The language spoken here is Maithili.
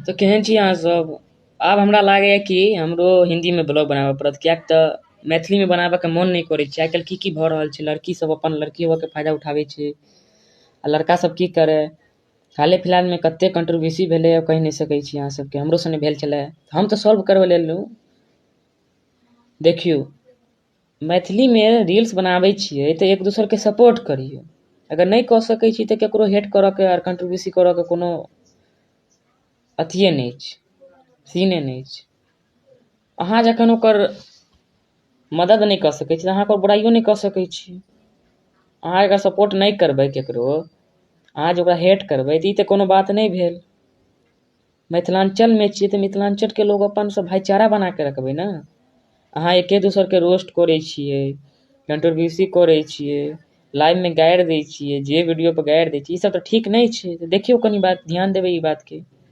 तऽ केहन छी अहाँसभ? आब हमरा लागैए कि हमरो हिन्दीमे ब्लॉग बनाबय पड़त, किएक तऽ मैथिलीमे बनाबयके मोन नहि करै छै। आइ काल्हि की की भऽ रहल छै, लड़कीसभ अपन लड़की होबयके फायदा उठाबै छै आ लड़कासभ की करय। हाले फिलहालमे कतेक कंट्रोवर्सी भेलैए, कहि नहि सकै छी अहाँ सभके। हमरो सङ्गे भेल छलै, हम तऽ सॉल्व करबै लेलहुँ। देखियौ, मैथिलीमे रील्स बनाबै छियै तऽ एक दोसरके सपोर्ट करियौ। अगर नहि कऽ सकै छी तऽ ककरो हेट करयके आओर कंट्रोवर्सी करयके कोनो अथिए नहि छै, सीने नहि छै। अहाँ जखन ओकर मदद नहि कऽ सकै छी तऽ अहाँ ओकर बुराइयो नहि कऽ सकै छी। अहाँ अगर सपोर्ट नहि करबै ककरो, अहाँ जे ओकरा हेट करबै, तऽ ई तऽ कोनो बात नहि भेल। मिथिलाञ्चलमे छियै तऽ मिथिलाञ्चलके लोक अपन सब भाइचारा बनाके रखबै ने। अहाँ एके दोसरके रोस्ट करै छियै, कंट्रोवर्सी करै छियै, लाइवमे गारि दै छियै, जे वीडियोपर गारि दै छियै, ई सब तऽ ठीक नहि छै। तऽ देखियौ, कनि बात ध्यान देबै ई बातके।